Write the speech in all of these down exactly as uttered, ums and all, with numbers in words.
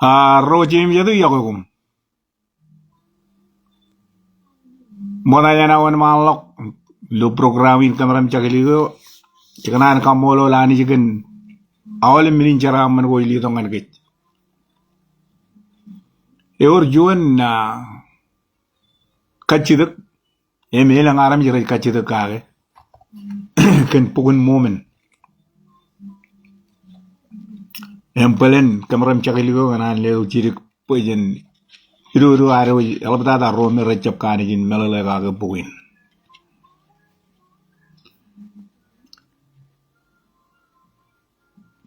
A, ro jeiū im jatū, iọkwe koṃ. Ṃokta jān aō wōnṃaanḷọk ilo program in Kōmrōmjak Iliko, jekōṇaan kaṃṃoolol Anij kōn aolep men in jeraaṃṃan ko ej letok ñan kōj. Ewōr juon, a, kajjitōk, im elōñ armej rej kajjitōk kake kōn Bok in Mormon. Im bōlen Kōmrōmjak Iliko kōṇaan letok jidik bwe jen ido ido ad wōj eḷaptata ro me rejjab kanooj in meḷeḷe kake bok in.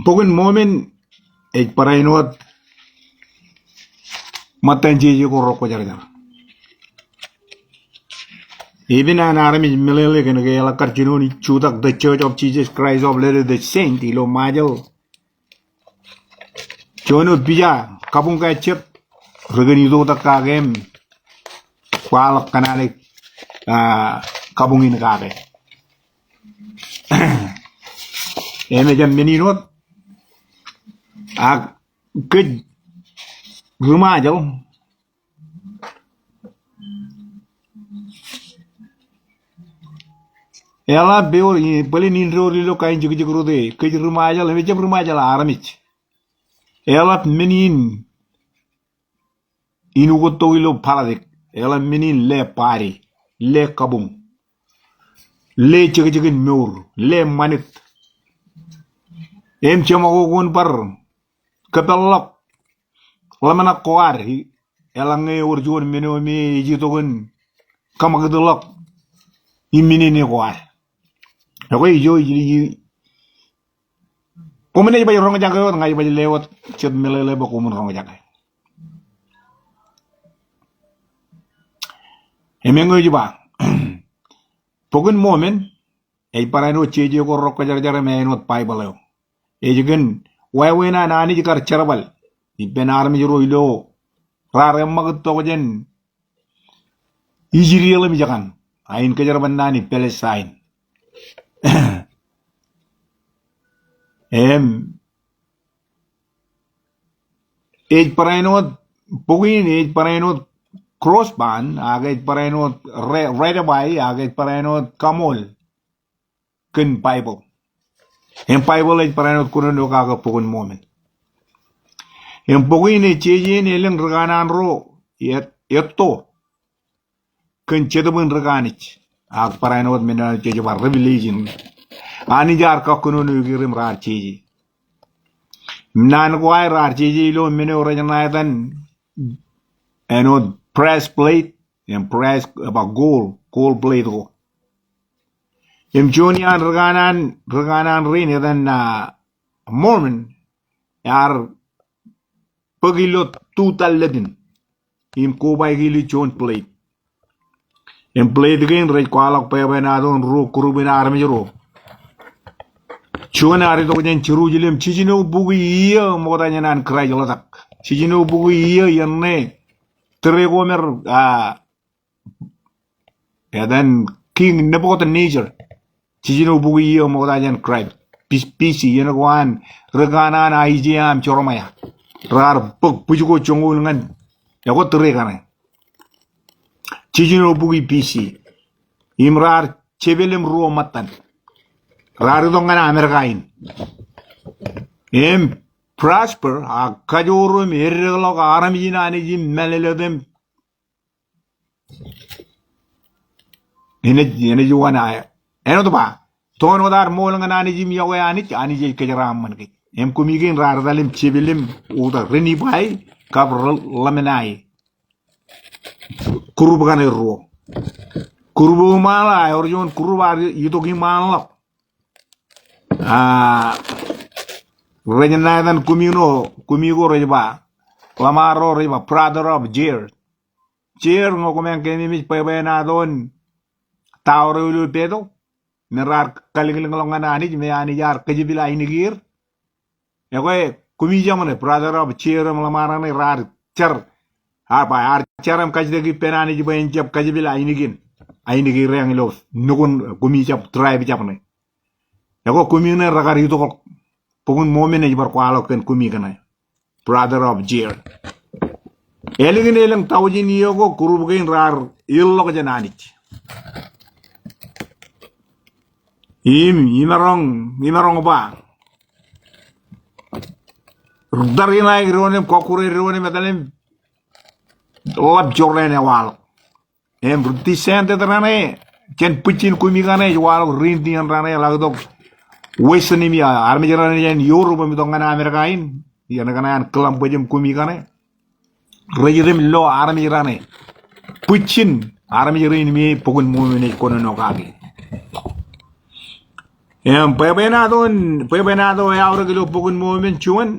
Bok in Mormon ej barāinwōt ṃōttan jeje ko rekwōjarjar. Even an armej meḷeḷe kōn ke eḷak kar jinoin jutak The Church of Jesus Christ of Latter-day Saint ilo Ṃajeḷ, juon wōt pija kabuñ ke jet, rekōn itoitak kake im kwaḷọk kōṇaan eo, a, kabuñ in kake. Im ejjab men in wōt, ak kōj ri-Ṃajeḷ, eḷap ewōr, bōlen in doon ilo kain jekjek rot e, kōj ri-Ṃajeḷ, im ejjab ri-Ṃajeḷ armej, eḷap men in in ukōttok ilo politics, eḷap men in le party, le kabuñ, le jekjekin mour, le ṃanit. Im jeṃḷọk ko kwōn bar kōpeḷḷọk ḷōmṇak ko ad, eḷaññe ewōr juon men eo me ej itok in kōṃakūtḷọk iminene ko ad. Ekwe ijo ij, ij, koṃ naaj baj roñjake wōt, ña ij baj lewōt jet meḷeḷe bwe koṃwin roñjake. Im eñeo ej ba, Bok in Mormon ej barāinwōt jeje ko rekwōjarjar im āinwōt Baibōḷ eo. Ej kōn wāween an Anij kar jerbal ippān armej ro ilo raar eṃṃakūt tok jān Israel im jekkan, a in kōjerbal naan in Palestine. Im ej barāinwōt, bok in ej barāinwōt cross bond, ak ej barāinwōt re-, redebai, ak ej barāinwōt kaṃool kōn Baibōḷ. Im Baibōḷ ej barāinwōt kōnono kake Bok in Mormon. Im bok in ej jeje in elōñ rikanaan ro et-, etto kōn Jetōb in Rikanij. Ak barāinwōt men eo jej ba Revelation. Anij ear kōnono er im raar jeje. Im naan ko aer raar jeje ilo men eo rej ṇa etan āinwōt brass plate, im brass, ba gold, gold plate ko. Im juon iaan rikanaan, rikanaan rein etan, a, Mormon, ear bōk ilo tuta lepin im kobaik ilo juon plate. Im plate kein rej kwaḷọk bwebwenato in ruo group in armej ro. Juon ear itok jān Jerusalem, jiljino bukwi iiō ṃokta jān an Kraist ḷotak. Jiljino bukwi iiō iien ṇe tōre ko me, a, etan King Nebuchadnezzar. Jiljino bukwi iiō ṃokta jān Kraist. B-, B C, iien ko an rikanaan Aiseia im Jeremaia. Raar bōk bwij ko joñoul ñan, ekwe tōre kaṇe. Jiljino bukwi B C. Im raar jepel im ruo ṃōttan. Raar itok ñan Amerika in. Im prosper, ak kajoor im eddekḷọk armej in Anij im mālōtlōt im enaaj, enaaj juon, a, āinwōt ba, toon wōt ad ṃool ñan Anij im iọkwe Anij, Anij ej kōjeraaṃṃan kōj. Im kumi kein raar etal im jepel im oktak, Nibai kab Lamanai. Group kaṇe ruo. Group eo iṃaanḷọk, ewōr juon group ear itok iṃaanḷọk. A, rej ṇa etan kumi ṇo, kumi ko rej ba, ḷōṃaro rej ba Brother of Jared. Jared, ñe koṃ keememej bwebwenato in tower eo ilo Bethel, men raar kalōklōñḷọk ñan Anij, me Anij ear kōjepel ainikieer. Ekwe, kumi jab ṇe, Brother of Jared im ḷōṃaro ṇe raar jar. A, ba, ear jar im kajjitōk ippān Anij bwe en jab kōjepel ainikien, ainikieer eo ilo nukun, kumi jab, tribe jab ṇe. Ekwe kumi ṇe rekar itok, Bok in Mormon ej bar kwaḷọk kōn kumi kaṇe. brother of Jared. Ālikin elōñ taujin iiō ko group kein raar ilọk jān Anij. Im, imaroñ, imaroñ ba. Ri-tariṇae doon im kọkkure doon im etal im ḷap jorrāān ewaḷọk. Im ri-dissent raṇe, jān bwijin kumi kaṇe ej waḷọk, ri-Indian raṇe, ḷak itok Western im iiō, armej raṇe jān Europe im itok ñan Amerika in, iien kaṇe an Columbus im kumi kaṇe. Rej ri im lo armej raṇe. Bwijin armej rein me Bok in Mormon ej kōnono kaki. Im bwebwenato, bwebwenato eaorōk ilo Bok in Mormon juon,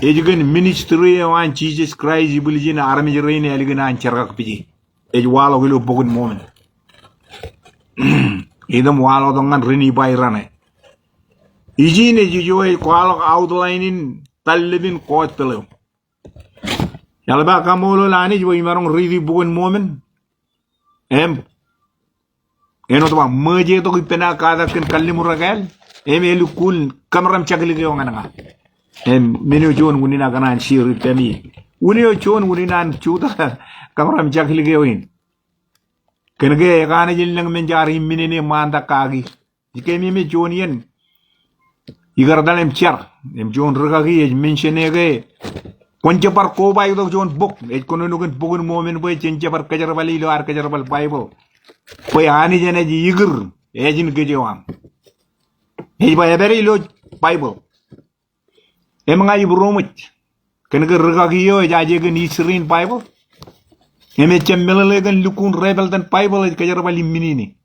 ej kōn ministry eo an Jesus Christ ibwiljin armej rein ālikin an jerkakpije. Ej waḷọk ilo Bok in Mormon. Item waḷọk tok ñan ri-Nifai raṇe. Ijin ej ijo ej kwaḷọk outline in tallōpin gospel eo. Eḷap aō kaṃṃoolol Anij bwe imaroñ riiti Bok in Mormon. Im āinwōt ba ṃōjetok ippān aō katak kōn kalliṃur ekāāl. Im elukkuun kōṃṃan jeklik eo ñan ña. Im men eo juon unin aō kōṇaan share ippemi. Unin eo juon unin an jutak kōṃṃan jeklik eo in. Kōnke ekanooj in lōñ men jaar imminene ṃaantak kaki. Ij keememej juon iien. Ikar etal im jar. Im juon rūkaki ej mention e ke. Kwōn jab bar kobaik tok juon bok. Ej kōnono kōn Bok in Mormon bwe jen jab bar kōjerbale ilo ad kōjerbal Baibōḷ. Bwe Anij enaaj ikūr ājin kōj eo aṃ. Ej ba epād ilo Baibōḷ. Im ña ibūroṃōj. Kōnke rūkaki eo ejaje kōn history in Baibōḷ. Im ejjab meḷeḷe kōn lukkuun rebelt in Baibōḷ ej kōjerbal imminene.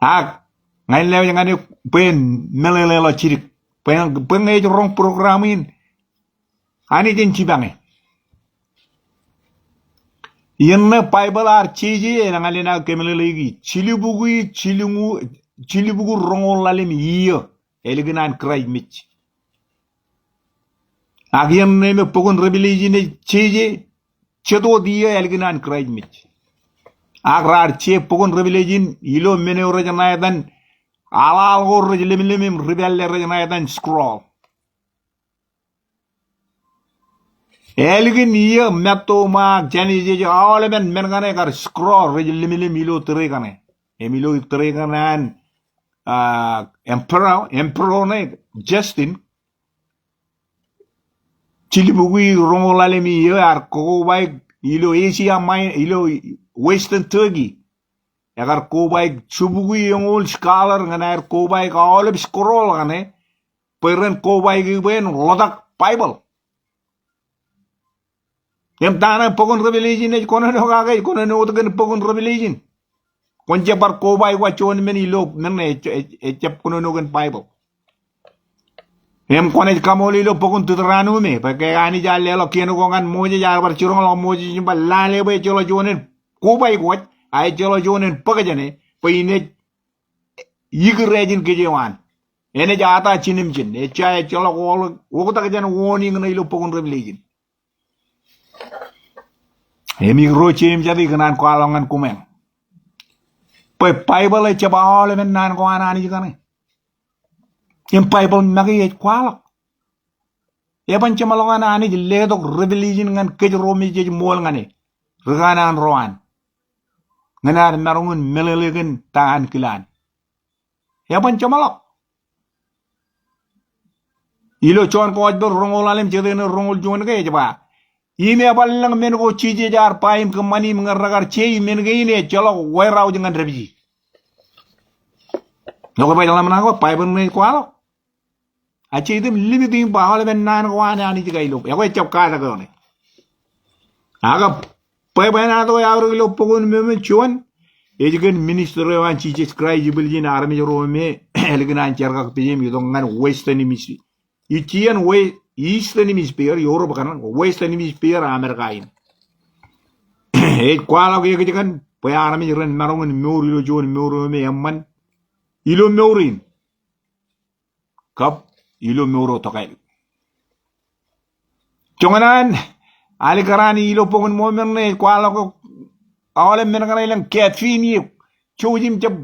Ak ña in lewōj ñan eok bwe en meḷeḷe ḷọk jidik. Bwe, bwe ñe ej roñ program in, Anij en jipañe. Iien ṇe Baibōḷ ear jeje, elōñ alen aō kōmeḷeḷeiki, jilubukwi jilñu-, jilubukwi roñoul ḷalem iiō ālikin an Kraist mej. Ak iien ṇe me bok in Revelation ej jeje, jet wōt iiō ālikin an Kraist mej. Ak raar je bok in Revelation ilo men eo rej ṇa etan, aḷaḷ ko rej lemlem im ri pālle rej ṇa etan scroll. Ālikin iiō Matthew, Mark, Genesis, aolepen men kaṇe kar scroll rej lemlem ilo tōre kaṇe. Im ilo tōre kaṇe an, ah, emperor, emperor ṇe Justin. Jilubukwi roñoul ḷalem iiō ear kobaik ilo Asia Minor, ilo Western Turkey. Ekar kobaik jibukwi eñoul scholar ñan aer kobaik aolep scroll kaṇe. Bwe ren kobaik bwe en ḷotak Baibōḷ. Im ta ṇe bok in Revelation ej kōnono kake, ej kōnono wōt kōn bok in Revelation. Kwōn jab bar kobaik wa juon men ilo men ṇe ej, ej, ejjab kōnono kōn Baibōḷ. Im kwōnaaj kaṃool ilo bok in Deuteronomy, bwe ke Anij ear leḷọk kien ko ñan Moses, ear bar jiroñḷọk Moses im ba lale bwe ejjeḷọk juon en kobaik wōj, a ejjeḷọk juon en bōk jāne, bwe inaaj ikūr ājin kōj eo an. Enaaj ata jinimjin, ejja ejjeḷọk wō-, wōktak jān warning ṇe ilo bok in Revelation. Im ikro jeiū im jatū ikōṇaan kwaḷọk ñan koṃeañ. Bwe Baibōḷ ejjab aolepen naan ko an Anij kaṇe. Im Baibōḷ make ej kwaḷọk. Eban jeṃḷọk an Anij letok Revelation ñan kōj ro me jej ṃool ñan e. Ri kanaan ro an. Ñan ad maroñ in meḷeḷe kōn ta ankilaan. Eban jeṃḷọk. Ilo John gospel roñoul ḷalem, jete ṇe roñoul juon ke ej ba, im eban lōñ men ko Jisōs ear ba im kōṃṃani im ñe rekar je men kein ejjeḷọk wareaoj ñan dāpiji. Ekwe baj ḷōmṇak ko Baibōḷ ṇe ej kwaḷọk. Ak jej item limit im ba aolepen naan ko an Anij ka ilo. Ekwe ejjab katak eo ṇe. Ak bwebwenato eaorōk ilo bok in Mormon juon, ej kōn ministry eo an Jisōs Kraist ibwiljin armej ro me ālikin an jerkakpeje im itok ñan Western Hemisphere. Ij iien we Eastern Hemisphere, Europe kaṇe, Western Hemisphere, Amerika in. Ej kwaḷọk eō kōj kōn bwe armej ren maroñ in mour ilo juon mour eo me eṃṃan ilo mour in. Kab ilo mour eo tokālik. Joñan an alikkar an ilo bok in Mormon ṇe ej kwaḷọk aolep men kaṇe elōñ caffeine eok. Jouj im jab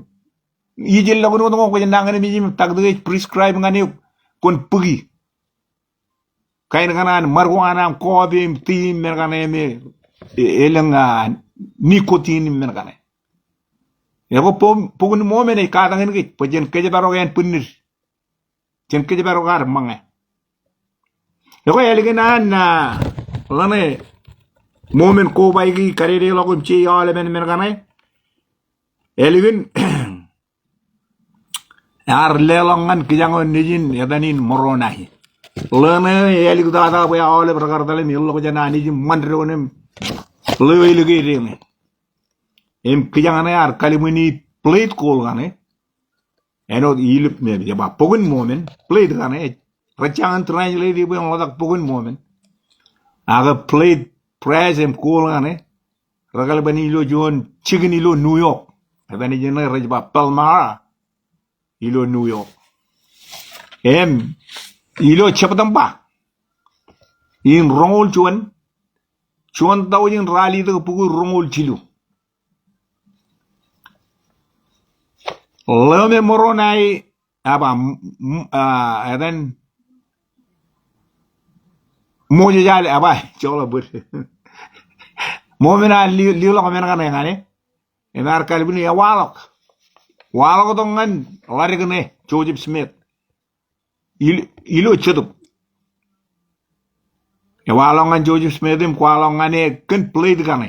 ijellọkin wōt ñe kwōj nañinmej im taktō ej prescribe ñan eok kwōn bōki. kain kaṇe an marijuana im coffee im tea im men kaṇe im e, e, elōñ, ah, nicotine im men kaṇe. Ekwe bok in Mormon ej katakin kōj bwe jen kōjparok ānbwinnid. Jen kōjparok ad ṃōñā. Ekwe ālikin an, ah, ḷeṇe Mormon kobaiki kadedeḷọk im je aolepen men kaṇe. Ālikin ear leḷọk ñan kijañ eo nejin etan in Moronai. Ḷeṇe āliktata bwe aolep rekar etal im ilọk jān Anij im ṃan doon im ḷeo ālōke deñe. Im kijañ ṇe ear kalbwini plate gold kaṇe. Āinwōt ilo, me, ej ba Bok in Mormon, plate kaṇe, rej jañin translate e bwe en ḷotak Bok in Mormon. Ak plate brass im gold kaṇe, rekalbwini ilo juon jikin ilo New York. Etan eo ej ṇe rej ba Palmyra, ilo New York. Im, ilo September, in roñoul juon, juon taujin ralitōk bukwi roñoul jilu. Ḷeo me Moronai, eba, m-, m-, ah, etan, Moses ear, eba, joḷọk bōd. Mormon ear li-, liḷọk men kaṇe ñan e. Im ear kalbwini ewaḷọk. Waḷọk tok ñan ḷadik ṇe, Joseph Smith. Il-, ilo Jetōb. Ewaḷọk ñan Joseph Smith im kwaḷọk ñan e kōn plate kaṇe.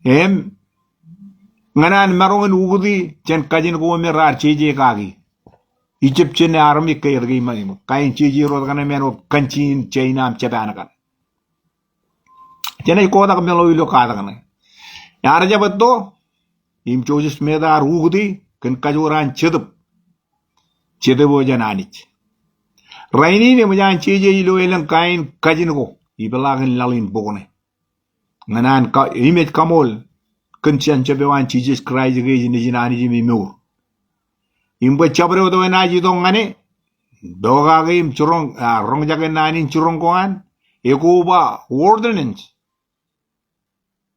Im, ñan an maroñ in ukōti jān kajin ko me raar jeje kaki. Egyptian armej ke etke iṃaan im kain jeje ro kaṇe men eo kajin China im Japan kaṇ. Jenaaj kotak men eo ilo katak ṇe. Ear jab etto, im Joseph Smith ear ukōti kōn kajoor an Jetōb. Jetōb eo jān Anij. Rainin eṃōj an jeje ilo elōñ kain kajin ko ipeḷaakin laḷ in bok ṇe. Ñan an ka-, im ej kaṃool kōn jān jab eo an Jisōs Kraist ke ej Nejin Anij im emour. Im bwe jabdewōt eo enaaj itok ñan e, pokake im jiroñ, ah, roñjake naan in jiroñ ko an, ekoba ordinance.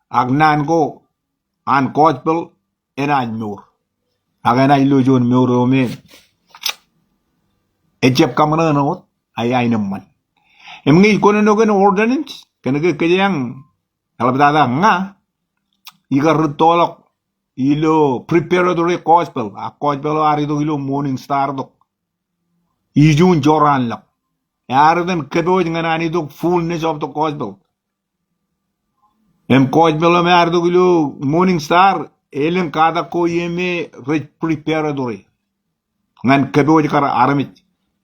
Ak naan ko an gospel enaaj mour. Ak enaaj lo juon mour eo me ejjab kaṃōṇōṇō wōt aō aenōṃṃan. Im ñe ij kōnono kōn ordinance, kōnke kōjeañ eḷaptata ña ikar rūttoḷọk ilo preparatory gospel, ak gospel eo ear itok ilo Morning Star tok. Ijun jorrāānḷọk. Ear etan kōpooj ñan an itok fullness of the gospel. Im gospel eo me ear itok ilo Morning Star, elōñ katak ko ie me rej preparatory. Ñan kōpooj kar armej.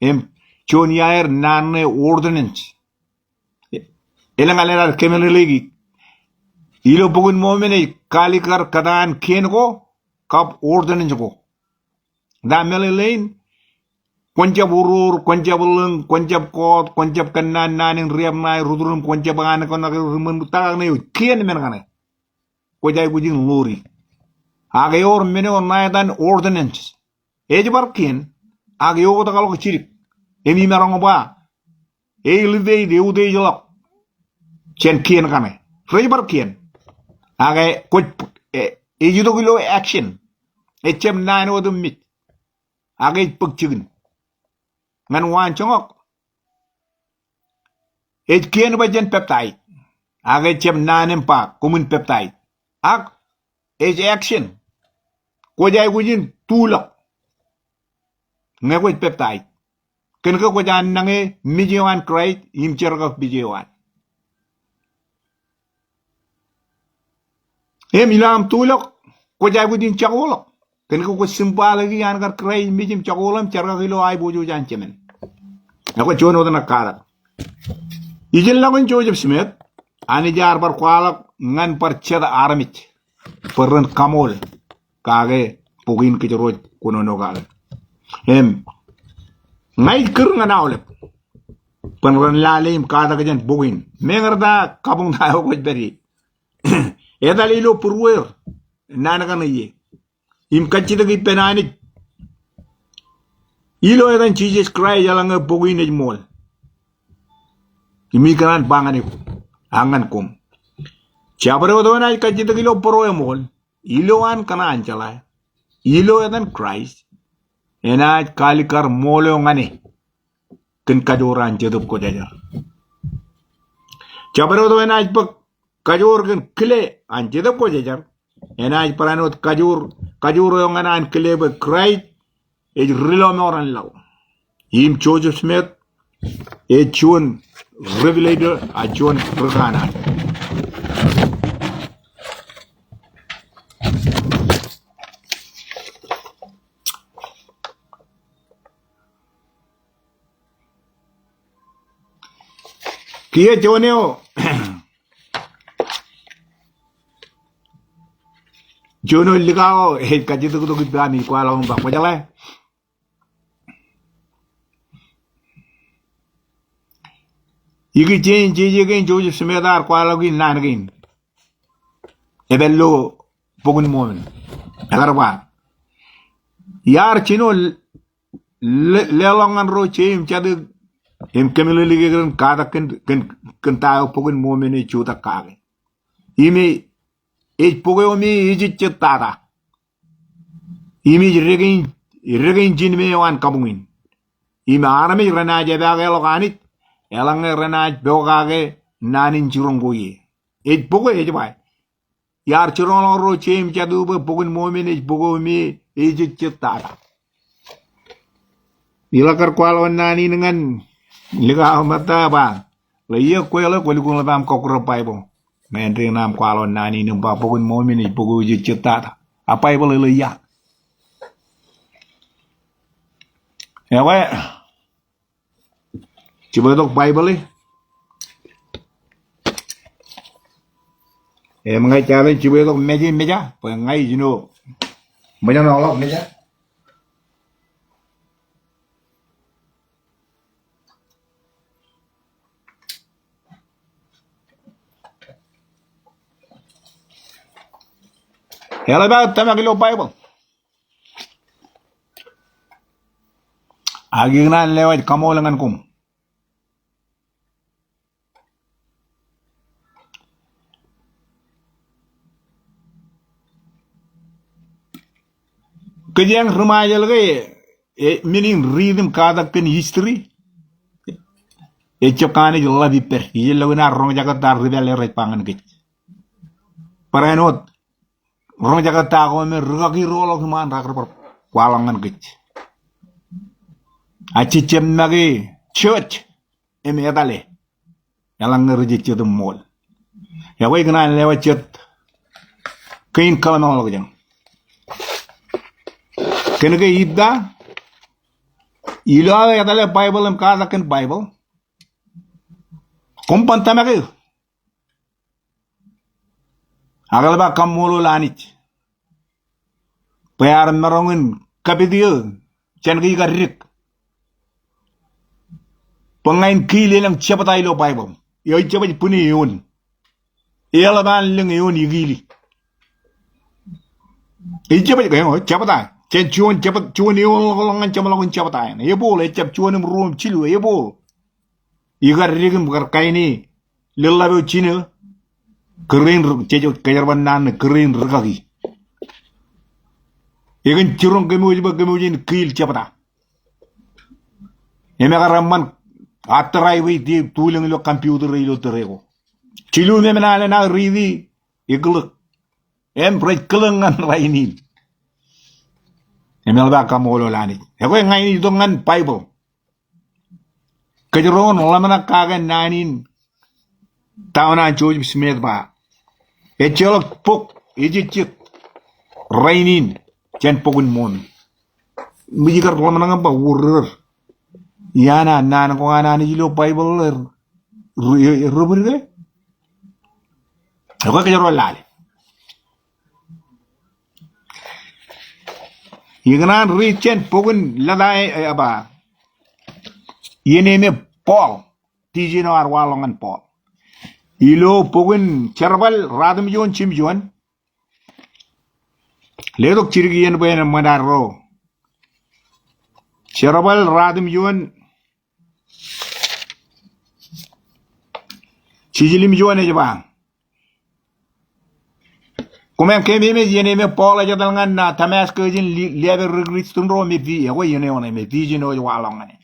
Im juon iaer naan ṇe ordinance. Elōñ alen ad kōmeḷeḷeiki. Ilo Bok in Mormon ej kaalikkar kōtaan kien ko, kab ordinance ko. Ṇa meḷeḷein, kwōn jab urur, kwōn jab lōñ, kwōn jab koot, kwōn jab kōnnaan naan in riab ṇae rūturum, kwōn jab an kōṇak ri ṃōn, ta kaṇe eo, kien men kaṇe. Kwōj aikuj in ḷoori. Ak ewōr men eo ṇa etan ordinance. Ej bar kien, ak eoktakḷọk jidik. Im imaroñ ba, e elevate, eutiejḷọk jān kien kaṇe. Rej bar kien. Ak kwōj, e, ej itok ilo action. Ejjab naan wōt im mej. Ak ej bōk jikin. Ñan waanjoñak, ej kien bwe jen peptaij. Ak ejjab naan im ba koṃwin peptaij. Ak ej action. Kwōj aikuj in tuḷọk ñe kwōj peptaij. Kōnke kwōj an nañe mej eo an Kraist im jerkakpeje eo an. Im ilo aṃ tuḷọk, kwōj aikuj in jakoḷọk. Kōnke kwōj symbolic e an kar Kraist mej im jakoḷ im jerkak ilo aiboojoj an Jemān. Ekwe juon wōt ṇa katak. Ijellọkin Joseph Smith, Anij ear bar kwaḷọk ñan bar jet armej bwe ren kaṃool kake bok in kōjro ej kōnono kake. Im, ña ij kūr ñan aolep bwe ren lale im katak jān bok in. Meñe ta kabuñ ta eo kwōj pād ie. Etal ilo būrueir naan kaṇe ie. Im kajjitōk ippān Anij ilo etan Jisōs Kraist eḷaññe bok in ej ṃool. Im ikōṇaan ba ñan eok ak ñan koṃ, jabdewōt eo enaaj kajjitōk ilo bōro eṃool, ilo an kōṇaan jeḷā, ilo etan Kraist, enaaj kaalikkar ṃool eo ñan e. kōn kajoor an Jetōb Kwōjarjar. Jabdewōt eo enaaj bōk kajoor kōn kile an Jetōb Kwōjarjar, enaaj barāinwōt kajoor, kajoor eo ñan an kile bwe Kraist ej ri-lọmọọren laḷ. Im Joseph Smith ej juon revelator, a juon ri-kanaan. Kiiō juon eo, juon eo likao ej kajjitōktok ippa im ej kwaḷọk im ba, kwōjeḷā, ikijjien jeje kein Joseph Smith ear kwaḷọk in naan kein ej pād ilo Bok in Mormon. Ekar ba, iar jino le-, leḷọk ñan ro jeiū im jatū im kōmeḷeḷeik kōn katak kōn, kōn, kōn ta eo Bok in Mormon ej jutak kake. Im ej bok eo me ejejjet tata. Im ej dān in, dān in jinmej eo an kabuñ in. Im armej renaaj epaake ḷọk Anij, eḷaññe renaaj pokake naan in jiroñ ko ie. Ej bok eo ej ba, iar jiroñḷọk ro jeiū im jatū bwe Bok in Mormon ej bok eo me ejejjet tata. Ilo kar kwaḷọk naan in ñan likao ṃōtta ba, ḷe iiō kwe ḷe kwō lukkuun ḷap aṃ kọkkure Baibōḷ. Ñe āindein aṃ kwaḷọk naan in im ba Bok in Mormon ej bok eo ejejjet tata. A Baibōḷ ḷe ia? Ekwe, jibwe tok Baibōḷ e. Im ña ij jatin jibwe tok meja, meja, bwe ña ij jino ṃōjṇọ ḷọk meja. Eḷap aō tōmak ilo Baibōḷ. Ak ikōṇaan lewōj kaṃool ñan koṃ. Kōjeañ ri-Ṃajeḷ ke, e, men in riit im katak kōn history, ejjab kanooj ḷap ippād. Ij lo in ear roñjake ta ri-pālle rej ba ñan kōj. Barāinwōt roñjake ta ko me rikaki roḷọk iṃaan raar bar kwaḷọk ñan kōj. A jejjab make church im etale eḷaññe ri jejjet im ṃool. Ekwe ikōṇaan lewōj jet kein kōḷmānḷọkjeṇ. Kōnke ippa, ilo aō etale Baibōḷ im katak kōn Baibōḷ, koṃ ban tōmak eō. Ak eḷap aō kaṃṃoolol Anij bwe ear maroñ in kapit eō jān ke ikar dik. Bwe ña in kiil elōñ jebta ilo Baibōḷ eo ejjab ej bwini eoon. Eḷap an lōñ eoon ikiili. Ejjab ej, eoon jebta. Jān juon jebta, juon eoon ḷọk ḷọk ñan jeṃḷọkin jebta eṇ. Ebooḷ, ejjab juon im ruo im jilu, ebooḷ. Ikar dik im kar kaini lōḷḷap eo jinō, kōrā in ri-, jej kōjerbal naan ṇe kōrā in rikaki. Ekōn jiroñ kōmwōj bwe kōmwōj in kiil jebta. Im ekar eṃṃan hard drive eo ej tulōñ ilo computer eo ilo tōre ko. Jilu memenal eṇ aō riiti eklōk. Im rej klōk ñan rainin. Im eḷap aō kaṃṃoolol Anij. Ekwe ña in itok ñan Baibōḷ. Kōjro en ḷōmṇak kake naan in ta eo an Joseph Smith ba, ejjeḷọk bok ejejjet rainin jān Bok in Mormon. Im ij kar ḷōmṇak im ba, wōr er. Iaan an naan ko an Anij ilo Baibōḷ er, er, er ri-bwid ke? Ekwe kōjro lale. Ikōṇaan riit jān bok in lōta e, e, ba, iien eo me Paul, teaching eo ear waḷọk ñan Paul. Ilo bok in Jerbal ruatimjuon jimjuon. Letok jidik iien bwe en ṃōjṇọ ro. Jerbal ruatimjuon jiljilimjuon ej ba, koṃeañ keememej iien eo me Paul ej etal ñan, a, Damaskōs in li-, liape ri-Kristian ro me fi-, ekwe iien eo ṇe me teaching eo ej waḷọk ñan e.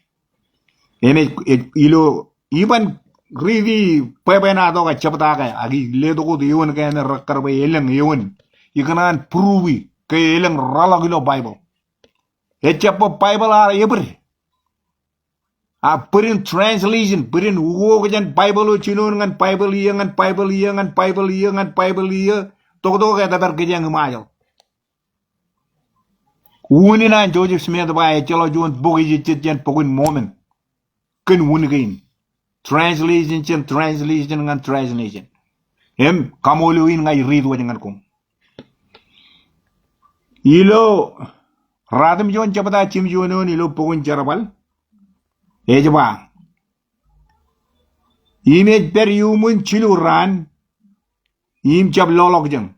Im ej, ej, ilo, iban riiti bwebwenato ke jebta ke, ak ij letok wōt eoon ke me rekkar bwe elōñ eoon. Ikōṇaan prove ke elōñ reḷọk ilo Baibōḷ. Ejjab bwe Baibōḷ ear ebōd. A bōd in translation, bōd in ukok jān Baibōḷ eo jinoin ñan Baibōḷ iiō, ñan Baibōḷ iiō, ñan Baibōḷ iiō, ñan Baibōḷ iiō, toktok ke etōpar kōjeañ iṃajeḷ. Unin an Joseph Smith ba ejjeḷọk juon bok ejejjet jān Bok in Mormon kōn un kein. Translation jān translation ñan translation. Im kaṃool eo in ña ij riit wōj ñan koṃ. Ilo Ratimjuon jebta jimjuon eoon ilo bok in Jerbal, ej ba, im ej pād iuṃwin jilu raan, im jab loḷọkjeṇ,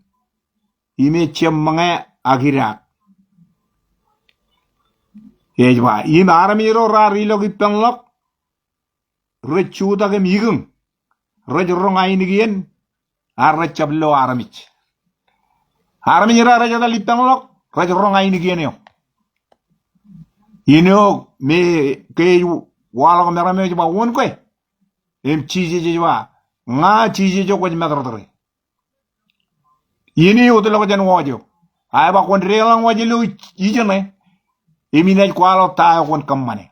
im ejjab ṃōñā ak idaak. Ej ba, im armej ro raar ilọk ippañḷọk, rej jutak im ikōñ, rej roñ ainikien, ak rej jab lo armej. Armej ro rej etal ippañḷọk, rej roñ ainikien eo. Āinwōt me ke ej waḷọk meram eo ej ba, "Wōn kwe?" Im Jisōs ej ba, "Ña Jisōs eo kwōj matōrtōre. Iien eo ij wōtlọk jān wōj eo." A ej ba, "Kwōn deḷọñ wōj ilo ijeṇe, im inaaj kwaḷọk ta eo kwōn kōṃṃane."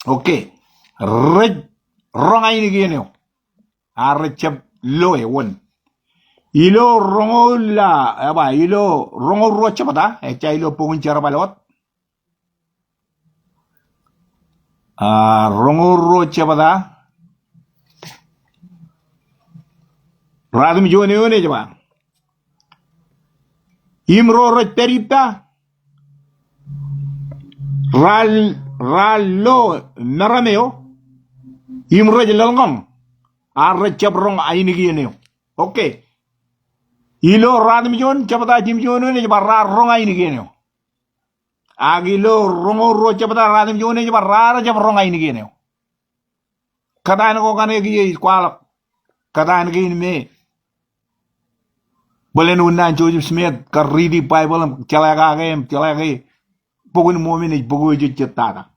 Okay. Rej roñ ainikien eo. Ak rej jab lo e wōn. Ilo roñoul, a, ej ba, ilo roñoul ruo jebta, ejja ilo bok in Jerbal wōt. A, roñoul ruo jebta. Ratimjuon eoon ej ba, im ro rej pād ippa, raar, raar lo meram eo, im rej lōḷñọñ, ak rej jab roñ ainikien eo. Okay. Ilo Ratimjuon jebta jimjuon eoon ej ba raar roñ ainikien eo. Ak ilo roñoul ruo jebta Ratimjuon ej ba raar jab roñ ainikien eo. Kōtaan ko kaṇe kiiō ij kwaḷọk. Kōtaan kein me bōlen unin an Joseph Smith kar riiti Baibōḷ im jeḷā kake im jeḷā ke Bok in Mormon ej bok eo ejejjet tata.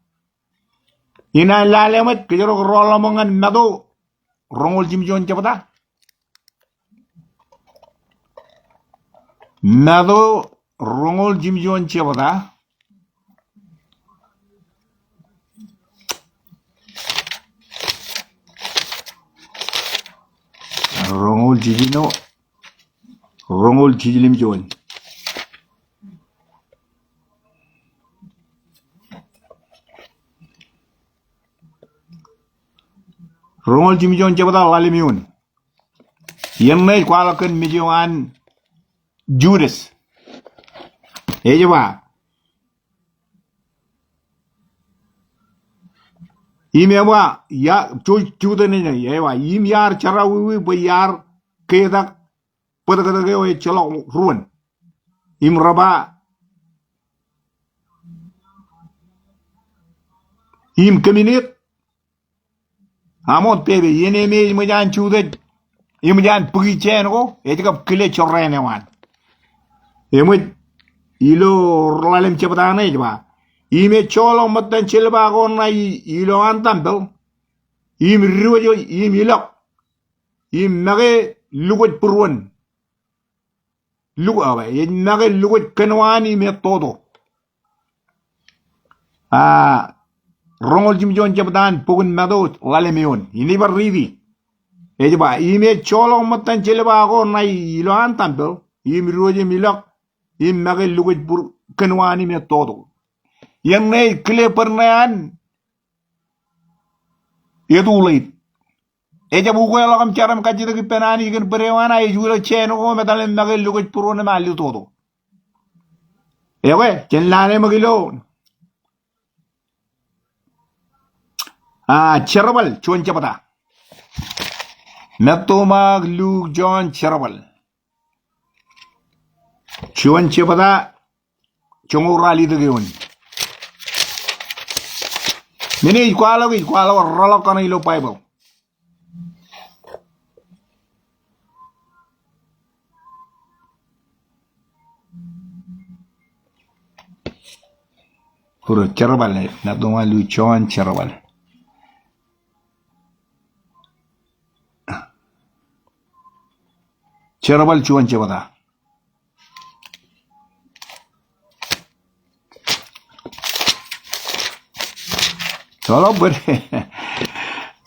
Inaaj lale ṃōj, kōjro ke ro ḷōmṇak ñan Matu roñoul jimjuon jebta. Matu roñoul jimjuon jebta. Roñoul jijino, roñoul jiljilimjuon. Roñoul jimjuon jebta ḷalem eoon. Iien ṇe ej kwaḷọk kōn mej eo an Judas. Ej ba, im ej ba, ia, Ju-, Judas ṇe, ej ba, im iar jerọwiwi bwe iar ketak bōtōktōk eo ejjeḷọk ruōn. Im re ba, im kōmij eet, aṃ wōt pepe, iien eo me ej ṃōj an Judas, eṃōj an bōki jāān ko, ej kab kile jorrāān eo an. Eṃōj ilo ḷalem jebta ṇe ej ba, im ej joḷọk ṃōttan silver ko ṇa i-, ilowaan tempel, im diwōj, im ilọk, im make lukwōj būruon. Luk-, a, ej make lukwōj kōnwaan im ettoto. A, roñoul jimjuon jebta an bok in Matu ḷalem eoon. Inaaj bar riiti. Ej ba, im ej joḷọk ṃōttan silver ko ṇa i-, ilowaan tempel, im diwōj im ilọk, im make lukwōj būr-, kōnwaan im ettoto. Iien ṇe ej kile bōd ṇe an etuḷeet. Ejjab ukweḷọk im jar im kajjitōk ippān Anij kōn bōd eo an, a ej uḷọk jāān ko im etal im make lukwōj būruon im alitoto. Ekwe, jen lale ṃōk ilo, a, Jerbal juon jebta. Matu, Mak, Luk, Jon, Jerbal juon jebta. Joñoul ralitōk eoon. Men eo ij kwaḷọk, ij kwaḷọk reḷọk kaṇe ilo Baibōḷ. Bwe Jerbal, Matu, Mak, Luk, Jon, Jerbal. Jerbal juon jebta. Joḷọk bōd.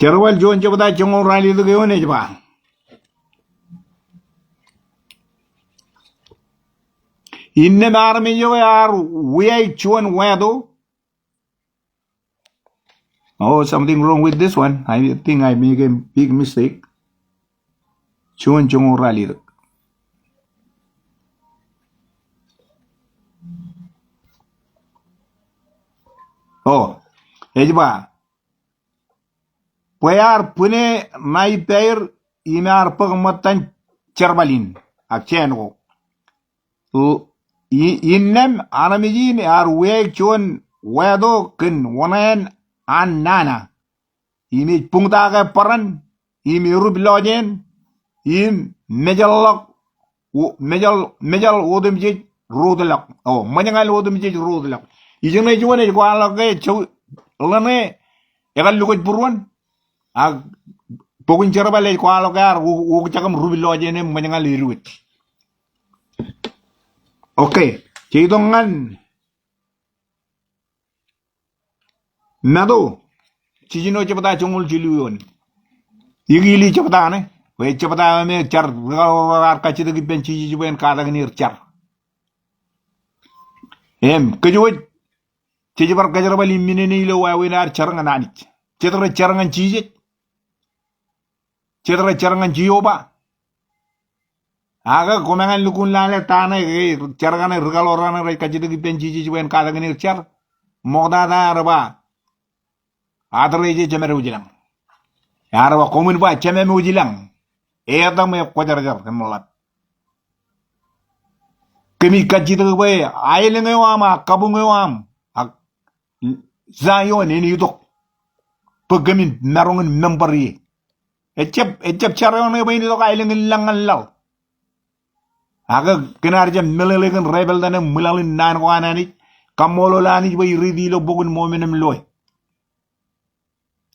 Jerbal juon jebta joñoul ralitōk eoon ej ba, innām armej eo ear wiaik juon wāto. Oh, something wrong with this one. I think I make a big mistake. Juon joñoul ralitōk. Oh, ej ba, bwe ear bwine ṇa ippāer im ear bōk ṃōttan jerbal in ak jāān ko. L-, i-, innām armej in ear wiaik juon wāto kōn oṇāān an nana, im ej buñtake bōran, im erup lọjien, im mejālḷọk, o-, mejāl, mejāl otemjej rutḷọk. O, ṃōjñal otemjej rutḷọk. Ijeṇe juon ej kwaḷọk ke, ḷeṇe, ekar lukkuun būruon. Ak bok in Jerbal ej kwaḷọk ke ear u-, ukjak im rup lọjien im ṃōjñal ediwōj. Okay, jej itok ñan Matu, jiljino jebta joñoul jilu eoon. Ikili jebta ṇe, bwe jebta eo me jar rikakḷọk raar kajjitōk ippān Jisōs bwe en katakin er jar. Im, kōj wōj, jej bar kōjerbal im minene ilo wāween ad jar ñan Anij. Jet rej jar ñan Jisōs. Jet rej jar ñan Jeova. Ak koṃ ñan lukkuun lale ta ṇe ke jar kaṇe rikakḷọk raṇe rej kajjitōk ippān Jisōs bwe en katakin er jar. Ṃoktata ear ba, Atrō ej Jemād eo ilañ. Ear ba, koṃwin ba Jemem eo ilañ. Etaṃ ekwōjarjar im ḷap. Kōmij kajjitōk bwe aelōñ eo aṃ, ak kabuñ eo aṃ, ak Zion en itok. Bwe kōmin maroñ in member ie. Ejjab, ejjab jar eo ṇe bwe en itok aelōñ in lañ ñan laḷ. Ak kōn ad jab meḷeḷe kōn rebeltan im ṃwilaḷ in naan ko an Anij, kaṃṃoolol Anij bwe ij riiti ilo Bok in Mormon im loe.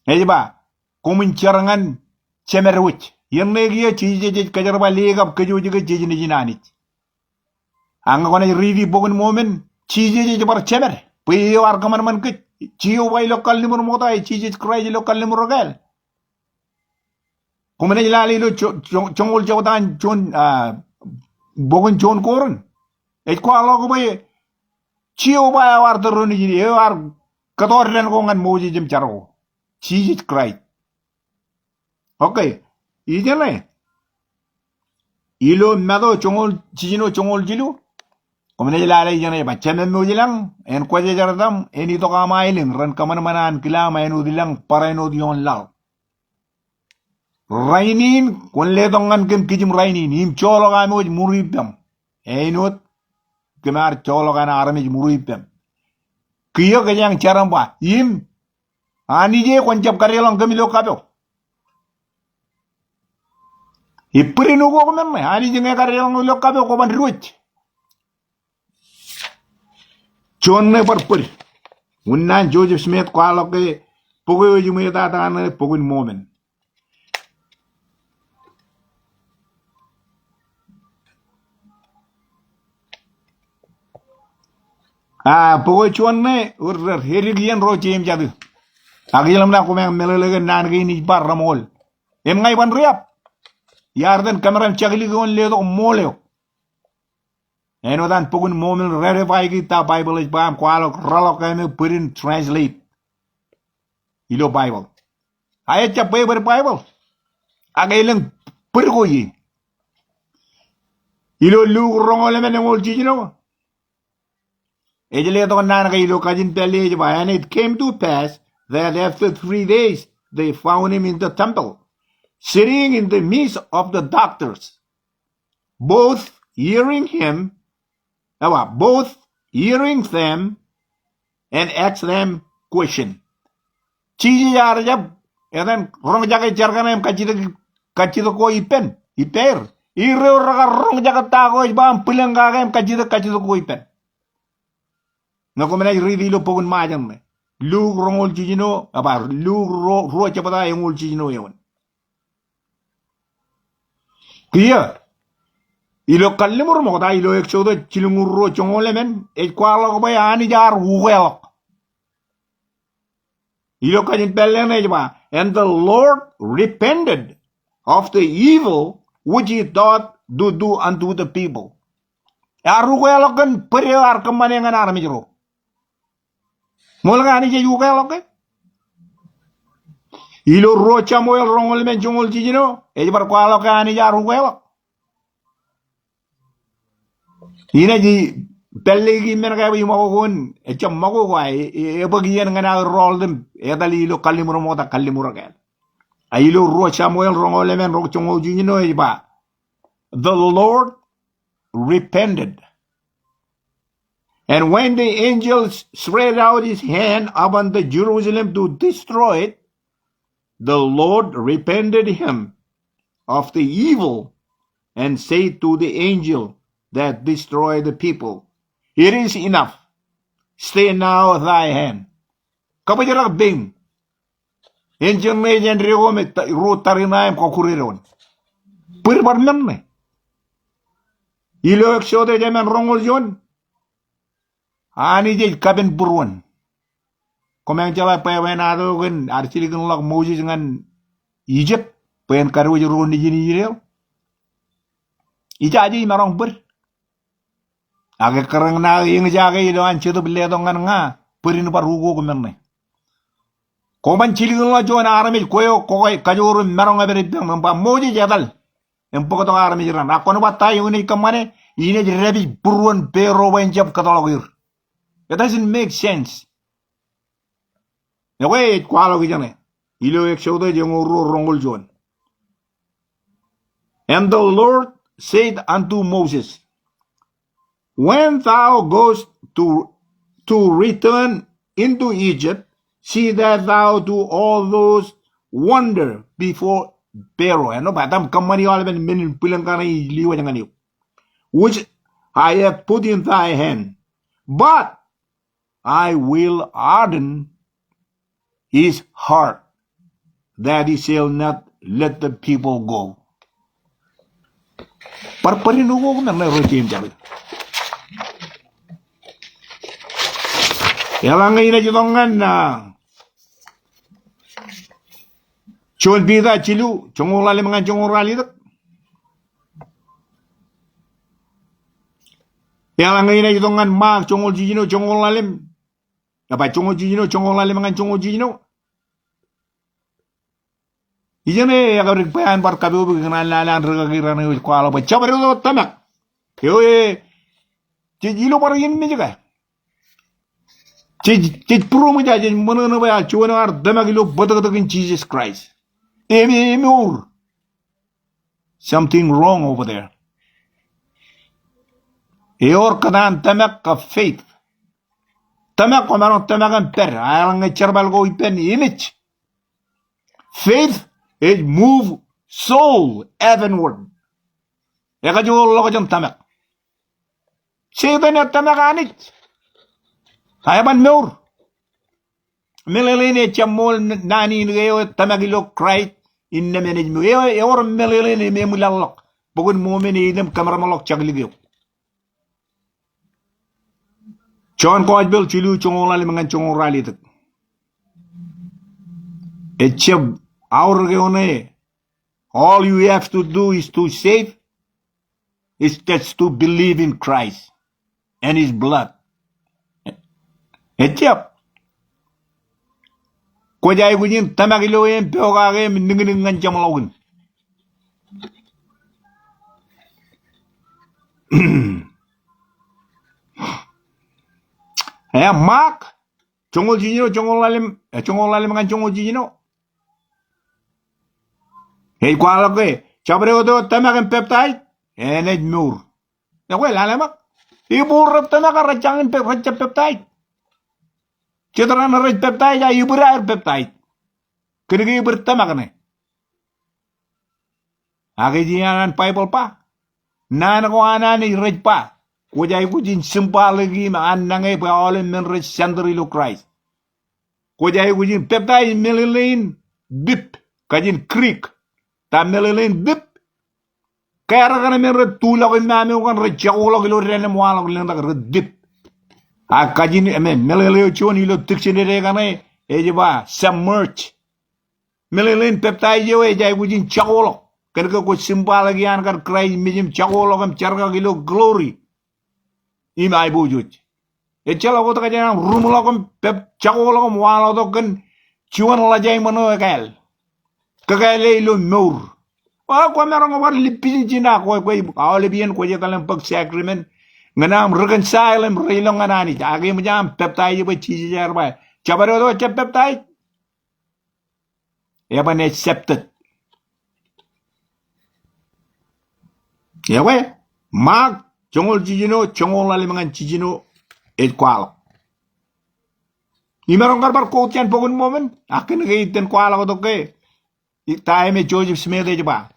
Ej ba, koṃwin jar ñan Jemād wōj. Iien ṇe kiiō Jisōs ej kōjerbal e kab kōj wōj ke jej nejin Anij. Ak ñe kwōnaaj riiti Bok in Mormon, Jisōs ej bar Jemād. Bwe eo ear kōṃanṃan kōj, Jeova ilo kalliṃur ṃokta, Jisōs Kraist ilo kalliṃur kāāl. Koṃ naaj lale ilo jo-, jo-, joñoul jebta an Jon, ah, bok in Jon Korint. Ej kwaḷọk bwe Jeova eo ear tōre ijin, eo ear kōtọọr dān ko ñan Moses im jar ko. Jisōs Kraist. Okay, ijeṇe. Ilo Matu joñoul, jiljino joñoul jilu. Koṃ naaj lale ijeṇe ej ba, Jemem eo ilañ, en kwōjarjar etaṃ, en itok aṃ aelōñ, ren kōṃanṃan ankilaaṃ āinwōt ilañ, barāinwōt, āinwōt ioon laḷ. Rainin, kwōn letok ñan kōm kijem rainin, im joḷọk aṃ wōj ṃuri ippaṃ. Āinwōt kōm ar joḷọk an armej ṃuri ippaṃ. Kiiō kōjeañ jar im ba, im Anij e kwōn jab kadeḷọñ kōm ilo kapo. Ej bōd in ukok men ṇe, Anij ñe ekadeḷọñ ilo kapo kwōban diwōj. Juon ṇe bar bōd. Unin an Joseph Smith kwaḷọk ke bok eo ejiṃweitata ṇe Bok in Mormon. Ah, bok eo juon ṇe, ur, ur, edik iien ro jeim jatū. Ak ij ḷōmṇak koṃ meḷeḷe kōn naan kein ij ba reṃool. Im ña iban riab. Iar itōn kōmeram jaklik eo in letok ṃool eo. Āinwōt an Bok in Mormon rej ratify kōn ta Baibōḷ ej ba im kwaḷọk reḷọk ke āinwōt bōd in translate ilo Baibōḷ. A ejjab bwebwed Baibōḷ. Ak elōñ bōd ko ie. Ilo Luk roñoul emān eñoul jiljino. Ej letok naan ke ilo kajin pālle ej ba, and it came to pass that after three days they found him in the temple, sitting in the midst of the doctors, both hearing him, ewa, both hearing them and ask them question. Jisōs ear jab, etan roñjake jar kaṇe im kajjitōk, kajjitōk ko ippān, ippāer. Ij ro rekar roñjake ta ko ej ba im bwilōñ kake im kajjitōk, kajjitōk ko ippān. Ñe koṃ naaj riiti ilo bok in Ṃajeḷ ṇe. Luk roñoul jiljino, eba, Luk ro-, ruo jebta eñoul jiljino eoon. Kiiō, Ilo Kalliṃur ṃokta, ilo Exodus jilñuul ruo joñoul emān, ej kwaḷọk bwe Anij ear ukeḷọk. Ilo kajin pālle ṇe ej ba, "And the Lord repented of the evil which he thought to do unto the people." Ear ukeḷọk kōn bōd eo ear kōṃṃane ñan armej ro. Ṃool ke Anij ej ukeḷọk ke? Ilo ruo Samuel roñoul emān joñoul jiljino, ej bar kwaḷọk ke Anij ear ukeḷọk. Inaaj pālle ikijjien men ko aō iṃakoko in, ejjab ṃakoko, e, e, ebōk iien ñan aō rọọl im etal ilo Kalliṃur ṃokta, Kalliṃur ekāāl. A ilo ruo Samuel roñoul emān joñoul jiljino ej ba, "The Lord repented. And when the angel spread out his hand upon the Jerusalem to destroy it, the Lord repented him of the evil and said to the angel that destroyed the people, 'It is enough. Stay now thy hand.'" Kabōjrak peiṃ. Enjeḷ ṇe ej āindeeo im ruo tariṇae im kọkkure doon. Bōd bar men ṇe. Ilo Exodus emān roñoul juon, Anij ej kapen būruon. Koṃ jeḷā bwebwenato kōn ad jilkinḷọk Moses ñan Egypt bwe en kadiwōj ro nejin Israel? Ijaje imaroñ bōd. Ak ekkar ñan aō eñjake ilo an Jetōb letok ñan ña, bōd in bar ukok men ṇe. Koṃ jilkinḷọk juon armej kwe eo kwōj kajoor im maroñ epād ippaṃ im ba Moses etal im bōktok armej raṇ. Ak kwōn ba ta eo enaaj kōṃṃane? Inaaj dāpij būruon Pharaoh bwe en jab kōtḷọk er. It doesn't make sense. Ekwe ej kwaḷọk ijeṇe. Ilo Exodus joñoul ruo roñoul juon. And the Lord said unto Moses, "When thou goest to, to return into Egypt, see that thou do all those wonder before Pharaoh." Āinwōt ba etaṃ kōṃṃani aolepen men in bwilōñ kaṇe ij lewōj ñan eok, "which I have put in thy hand. But I will harden his heart, that he shall not let the people go." Bar bōd in ukok men ṇe ro jeiū im jabōt. Eḷaññe inaaj itok ñan, ah, Juon Piter jilu, joñoul ḷalem ñan joñoul ralitōk. Eḷaññe inaaj itok ñan Mark joñoul jiljino, joñoul ḷalem. Eba joñoul jiljino, joñoul ḷalem ñan joñoul jiljino. Ijeṇe ekar dik bwe an bar kapoob ikōṇaan lale an rikaki raṇ eo ej kwaḷọk bwe jabdewōt eo tōmak. Eo e, jej ilo bar in mej ka. Jej, jej būroṃōj, jej ṃōṇōṇō bwe a juon eo ear tōmak ilo bōtōktōkin Jesus Christ. Im, im, emour. Something wrong over there. Ewōr kōtaan tōmak kab faith. Tōmak, kwōmaroñ tōmak im pād, eḷaññe jerbal ko ippān emej. Faith ej move soul heavenward. Ekajoor ḷọk jān tōmak. Setan ej tōmak Anij. Ak eban mour. Meḷeḷein ejjab ṃool naan in ke eo ej tōmak ilo Kraist innām enaaj mour. Eo, ewōr meḷeḷein im eṃwilaḷḷọk. Bok in Mormon eight im kōmereṃḷọk jaklik eo. John Gospel jilu joñoul ḷalem ñan joñoul ralitōk. Ejjab aorōk eo ṇe. All you have to do is to save, is just to believe in Christ and his blood. Ejjab. Kwōj aikuj in tōmak ilo eṃ pokake im niñniñ ñan jeṃḷọkin. Eo Mark, joñoul jiljino, joñoul ḷalem, eh, joñoul ḷalem ñan joñoul jiljino. Ej kwaḷọk ke, jabdewōt eo tōmak im peptaij, enaaj mour. Ekwe, lale ṃōk. Ibuur rej tōmak ak rej jañin pep-, rej jab peptaij. Jet raṇ rej peptaij, a ibwid aer peptaij. Kōnke ibwid tōmak ṇe. Ak ej iaan an Baibōḷ ba. Naan ko an Anij rej ba. Kwōj aikuj in simpaliki im annañe bwe aolep men rej center ilo Kraist. Kwōj aikuj in peptaij meḷeḷein dip, kajin Greek. Ta meḷeḷein dip? Kar kaṇe men rej tulọk im mamour kaṇ rej jakoḷọk ilo dān im waḷọk lōñtak rej tip. A kajin, eme, meḷeḷe eo juon ilo dictionary kaṇe ej ba submerge. Meḷeḷein peptaij eo ej aikuj in jakoḷọk. Kōnke kwōj symbolic iaan kar Kraist mej im jakoḷọk im jerkak ilo glory im aiboojoj. Ejjeḷọk wōt kajin aṃ ruṃḷọk im pep jakoḷọk im waḷọktok kōn juon ḷōjaiṃōn eo ekāāl. Kōkāāle ilo mour. O, kwōmaroñ bar lipisin jin ak kwe, kwe aolep iien kwōj etal im bōk sacrament. Ñan aṃ reconcile im reilọk ñan Anij. Ak eṃōj aṃ peptaij bwe Jisōs ear ba, jabdewōt eo ejjab peptaij, eban accepted. Ekwe, Mark joñoul jiljino, joñoul ḷalem ñan jiljino ej kwaḷọk. Imaroñ kar bar quote jān Bok in Mormon, ak kōnke iten kwaḷọk tok ke, i, ta eo me Joseph Smith ej ba,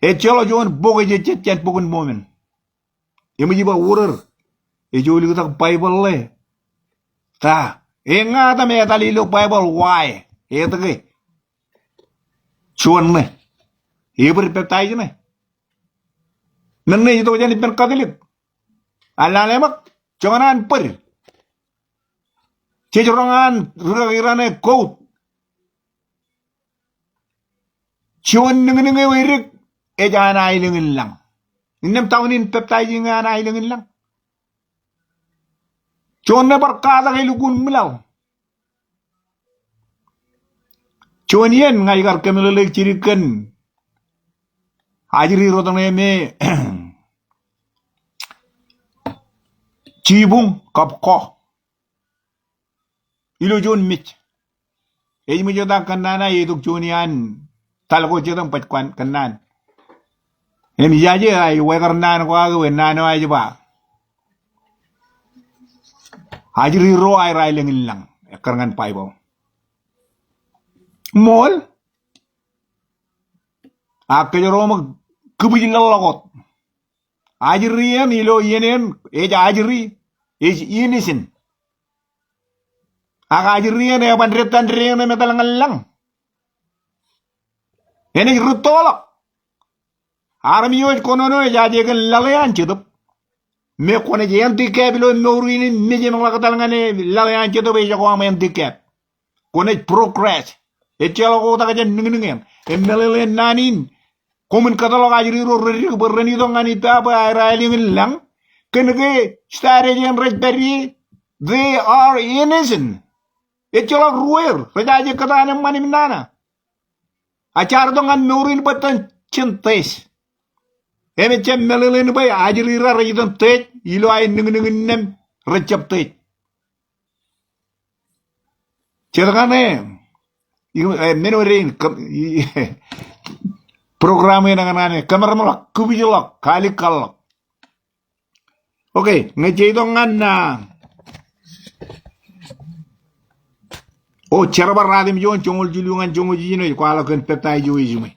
ejjeḷọk juon bok ej jejjet jān Bok in Mormon. Eṃōj ba order. Ej āliktata Baibōḷ ḷe. Ta, eñña etan etal ilo Baibōḷ, why? Etke? Juon ṇe. Ebōd peptaij ṇe. Men ṇe ej itok jān ippān Katolik. Ak lale ṃōk, joñan an bōd. Jej roñ an rikaki raṇe quote. Juon niñniñ eo edik ej an aelōñ in lañ. Innām towel in peptaij in an aelōñ in lañ. Juon ṇe bar katak elukkuun ṃwilaḷ. Juon iien ña ikar kōmeḷeḷeik jidik kōn ajri rot ṇe me jibuñ kab ko. Ilo juon mej. Ej ṃōj wōt ak kōnnaan, a etok juon iaan tal ko jet im baj kōnnaan. Im ijaje, a ej wāween naan ko ak ewe naan eo ej ba, ajri ro aer aelōñ in lañ, ekkar ñan Baibōḷ. Ṃool. Ak kōjro ṃōk kibwijḷọk wōt. Ajri eṇ ilo iien eṇ ej ajri, ej innocent. Ak ajri eṇ eban dettan dedeñ im etal ñan lañ. Enaaj rūttoḷọk. Armej eo ej kōnono ejaje kōn laḷ eo an Jetōb. Me kwōnaaj handicap ilo mour in im mej im ḷak etal ñan laḷ eo an Jetōb, ejako aṃ handicap. Kwōnaaj progress. Ejjeḷọk oktak jān niñniñ eṇ. Im meḷeḷein naan in, koṃwin kōtḷọk ajri ro redik bwe ren itok ñan ippa bwe aer aelōñ in lañ. Kōnke status eṇ rej pād ie, they are innocent. Ejjeḷọk ruweer, rejaje kōtaan eṃṃan im nana. A jaar itok ñan mour in bwe jen test. Im ejjab meḷeḷein bwe ajri ra rej itōn test, ilo aer niñniñ innām rej jab test. Jet kaṇe, i, e, men eo dein, kōm, i, program eṇ ñan, ñan, kōmeremeḷọk, kibwijḷọk, kaalikkar ḷọk. Okay, ñe jej itok ñan, a, o, Jerbal ruatimjuon, joñoul jilu ñan joñoul jiljino, ej kwaḷọk kōn peptaij eo ejiṃwe.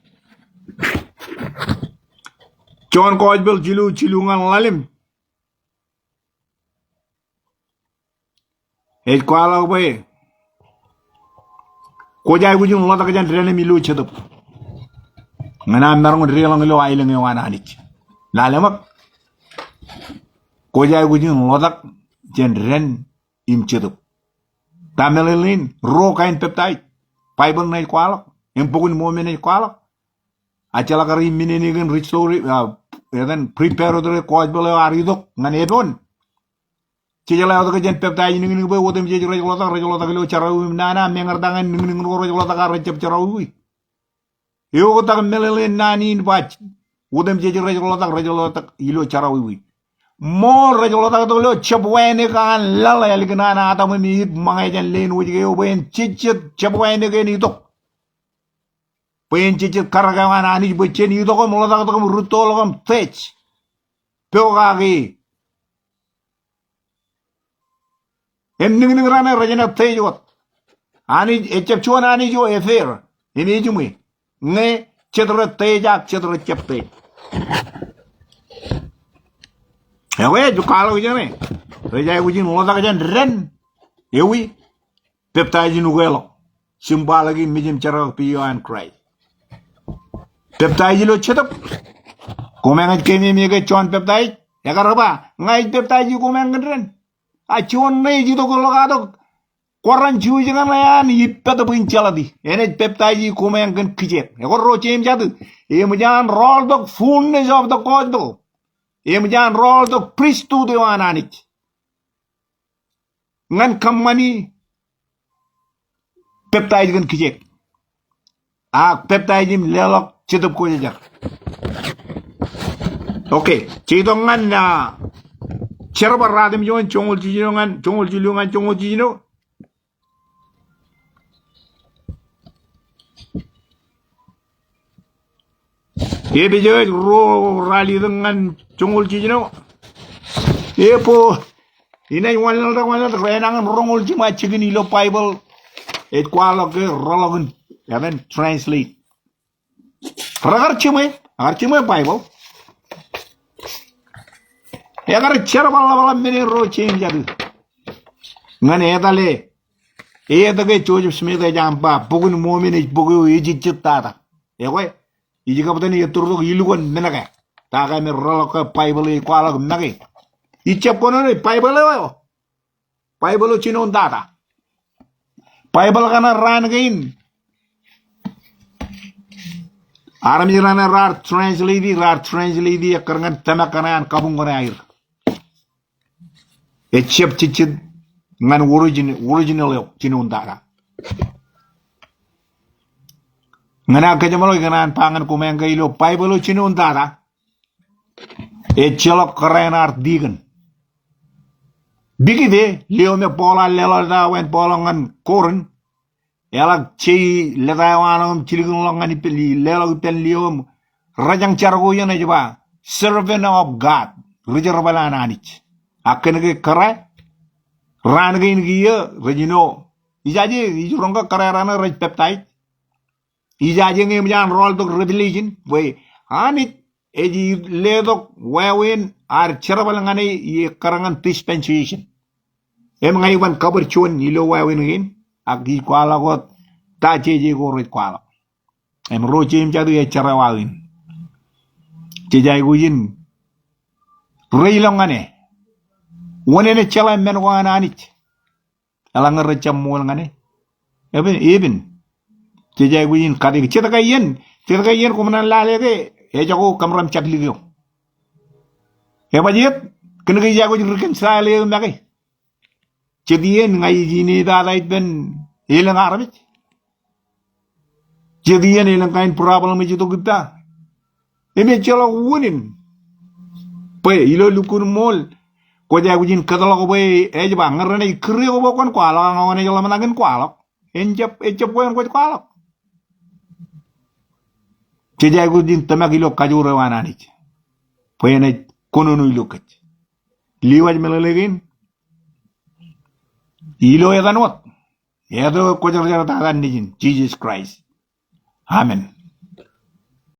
Jon Gospel jilu, jilu ñan ḷalem. Ej kwaḷọk bwe kwōj aikuj in ḷotak jān dān im ilo jetōb ñan aṃ maroñ in deḷọñ ilo aelōñ eo an Anij. Lale ṃōk. Kwōj aikuj in ḷotak jān dān im jetōb. Ta meḷeḷein, ruo kain peptaij. Baibōḷ ṇe ej kwaḷọk, im Bok in Mormon ej kwaḷọk. Ajjeḷọk kar iminene kōn restore, a, etan preparatory gospel eo ear itok ñan Ebon. Jejeḷā wōt ke jen peptaij niñniñ bwe otemjej rej ḷotak, rej ḷotak ilo jerọwiwi im nana, meñe rej ta ñan niñniñ ko rej ḷotak ak rej jab jerọwiwi. Eoktak meḷeḷein naan in baj. Otemjej rej ḷotak, rej ḷotak ilo jerọwiwi. Ṃool rej ḷotak tok ilo jabwānōk an laḷ ālikin an Adam im Iv ṃōñā jān leen wōjke eo bwe en jejjet jabwānōk en itok. Bwe en jejjet karōk eo an Anij bwe jen itok im ḷotak tok im rūttoḷọk im test. Pokake. Im niñniñ raṇe rej jab test wōt. Anij, ejjab juon Anij eo e fair im ejiṃwe. Ñe jet rej test ak jet rej jab test. Ewe ej kwaḷọk ijeṇe. Rej aikuj in ḷotak jān dān. Ewi. Peptaij in ukeḷọk. Symbolic in mej im jerkakpeje eo an Kraist. Peptaij ilo jetōb. Koṃeañ ej keememeke Jon Peptaij? Ekar ba, ña ij peptaiji koṃeañ kōn dān. A juon ṇe ej itok ilo katok kwaran Jewish ñan ḷe an ippād bwe in jeḷāti. Enaaj peptaiji koṃeañ kōn kijeek. Ekwe ro Jemes ej ba, eṃōj an rọọltok fullness of the gospel. Eṃōj an rọọltok pristut eo an Anij ñan kōṃṃani peptaij kōn kijeek. Ak peptaij im leḷọk Jetōb Kwōjarjar. Okay, jej itok ñan, ah, Jerbal ratimjuon joñoul jiljino ñan, joñoul jilu ñan joñoul jiljino. Epesōs ruo ralitōk ñan joñoul jiljino. Ebwe, inaaj wanlaḷtak, wanlaḷtak, renañin roñoul jiṃa jikin ilo Baibōḷ ej kwaḷọk ke reḷọkin, epen, translate. Rekar jiṃwe, ekar jiṃwe Baibōḷ. Ekar jerbal ḷapḷap men eo ro Jemes ej ba. Ñan etale, etke Joseph Smith ej ba, Bok in Mormon ej bok eo ejejjet tata. Ekwe, ij kab etan ej turtok ilukkuun men ke. Ta ke me reḷọk ke Baibōḷ ej kwaḷọk make. Ij jab kōnono Baibōḷ eo. Baibōḷ eo jinoin tata. Baibōḷ kaṇe raan kein. Armej raṇe raar translate, raar translate ekkar ñan tōmak kaṇe an kabuñ kaṇe aer. Ejjab jejjet ñan origin-, original eo jinoin tata. Ñan aō kōjeṃḷọk ikōṇaan ba ñan koṃeañ ke ilo Baibōḷ eo jinoin tata. Ejjeḷọk kōrā in ad deacon. Bikide, lio me Paul ear leḷọk leta eo an Paul ñan Korint. Eḷak je leta eo an im jilkinḷọk ñan ippān, leḷọk ippān lio im rej jañ jar ko iien ej ba, servant of God. Ri jerbal an Anij. Ak kōn ke kōrā, raan kein kiiō, rej jino. Ijaje, ij roñ ke kōrā raṇe rej peptaij. Ijaje ñe eṃōj an rọọltok Revelation, bwe Anij ej letok wāween ad jerbal ñan e, ekkar ñan dispensation. Im ña iban kabōd juon ilo wāween kein, ak ij kwaḷọk wōt ta jeje ko rej kwaḷọk. Im ro Jemes ej ba ejjeḷọk wāween. Jej aikuj in reilọk ñan e. Wōn enaaj jeḷā men ko an Anij? Eḷaññe rej jab ṃool ñan e. Epen, epen. Jej aikuj in kate ke, jet ke iien, jet ke iien koṃ naaj lale ke, ejako kōmram jaklik eo. Ebajjeet, kōn ke ij aikuj reconcile eō make. Jet iien ña ij inepata ippān elōñ armej. Jet iien elōñ kain problem ej itok ippa. Im ejjeḷọk unin. Bwe ilo lukkuun ṃool, kwōj aikuj in kōtḷọk bwe ej ba ñe renaaj kūr eok bwe kwōn kwaḷọk, ña kwōnaaj ḷōmṇak in kwaḷọk. En jab, ejjab bwe en kwōj kwaḷọk. Jej aikuj in tōmak ilo kajoor eo an Anij. Bwe enaaj kōnono ilo kōj. Lewōj meḷeḷe kein. Ilo etan wōt. Etan wōt Kwōjarjar tata nejin, Jesus Christ. Amen.